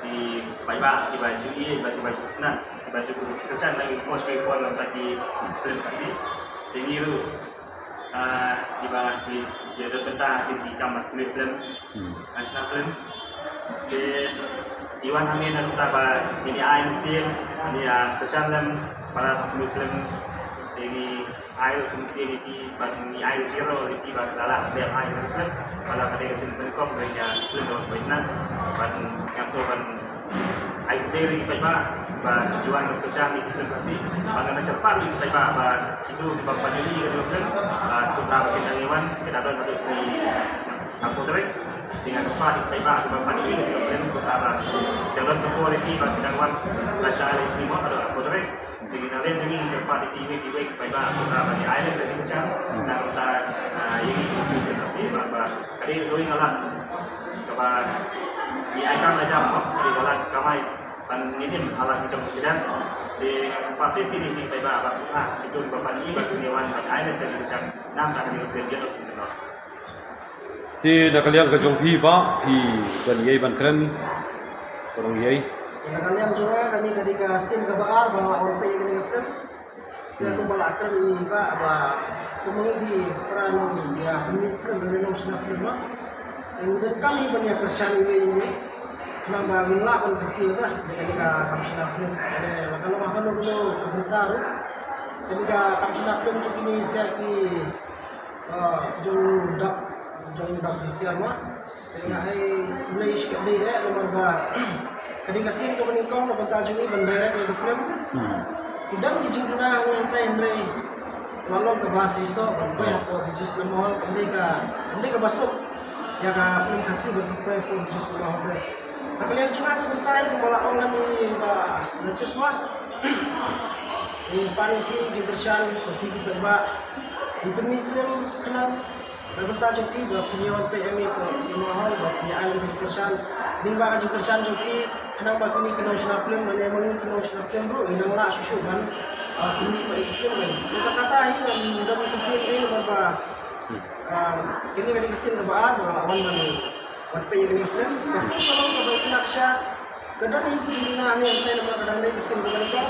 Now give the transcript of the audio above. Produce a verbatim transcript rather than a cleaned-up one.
Ki paidbah kiba ju ïeit bad kiba ju sngewtynnat, kiba ju kyrshan na ki post ki por na ki film Khasi. Te ngi ruh, ah, kiba ki, ki don bynta ki, ki kam ban pynmih film, ah, shna film. Te ngi wan hangne na ka bynta ba ngin ïa ai mynsiem, ngin ïa kyrshan lem para ban pynmih film. Te ngi ai ruh ka mynsiem ïa ki, bad ngi ai ruh ka jingrwai ïa ki ba lada la dep ai ka film, ba la ka dei ka sien ba nyngkong ba ïa film ba itynnat, bad nga sngewbha ban ai khublei ïa ki paidbah ba ju wan kyrshan ïa ki film Khasi, bad nga kyrpad ïa ki paidbah ba kito kiba pynmih ïa ki film, ba sngewbha ba kin dang ïa wan, ka dang don haduh sngi arphew tarik. Te nga kyrpad ïa ki paidbah kiba pynmih ïa ki film, sngewbha ba kin don ka por ïa ki ba kin dang wan, la shah ïa sngi mo haduh arphew tarik. Te ngi na lem jong ngi ngi kyrpad ïa kiwei kiwei ki paidbah sngewbha ba kin ai lem ka jingkyrshan na ka bynta, ah, ïa ngi ki film Khasi, ba, ba ka dei kawei ka lad kaba ngi ai kam la jam, ka dei ka lad kamai ban ngi nim ha la ki jong ki kjat. Te nga kyrpad shisha ïa ki paidbah ba sngewbha kito kiba pynmih ba kin ïa wan ban ai lem ka jingkyrshan na ka bynta kane ka film Ïa Lok Ïa Jngoh. Te na ka liang ka jong phi Bah, phi don ei ban kren? Ka long ei? Na ka liang jong nga, kane ka dei ka sien kaba ar ba nga la wan peit ïa kane ka film. Te kumba la kren i Bah, ba kum ngi ki para nongïapynmih film, nongshna film, ma, te ngi donkam hi ban ïa kyrshan iwei iwei, khnang ba ngin lah ban kyntiew ta ïa kane ka kam shna film. Kane la ka long ha kano kano ka bynta ruh. Kane ka kam shna film jong kine sa ki Ah, jong dap, jong dap di siar ma. Te nga ai khublei shikatdei eh, namar ba ka dei ka sien kaba nyngkong na bynta jong ngi ban direct ïa ka film. Hmm. Ki don ki jingkyrmen hangne hangtai, hynrei ka la long kaba shisha ban poi hapoh Bijou Cinema Hall, kam dei ka, kam dei kaba suk ïa ka film Khasi ban poi hapoh Bijou Cinema Hall te. Ha ka liang jong nga, te kumta hi kumba la ong lem i Bah Francis ma, ngi pan ïa phi jingkyrshan, ïa phi ki paidbah, ngi pynmih film khnang na bynta jong phi ba phin ïa wan peit hangne hapoh cinema hall, ba phin ïa ai lem ka jingkyrshan. Dei ba ka jingkyrshan jong phi khnang ba kine ki nongshna film, lane ma ngi ki nongshna film ruh ngin nang lah shuh shuh ban, ah, pynmih pat ïa ki film. Te kata hi ngam don kyntien ei namar ba, ah, kane ka dei ka sien kaba ar ba nga la wan ban wan peit ïa kane ka film. Ka film ka long kaba itynnat shisha. Ka don hi ki jingkyrmen hangne hangtai namar ka dang dei ka sien kaba nyngkong.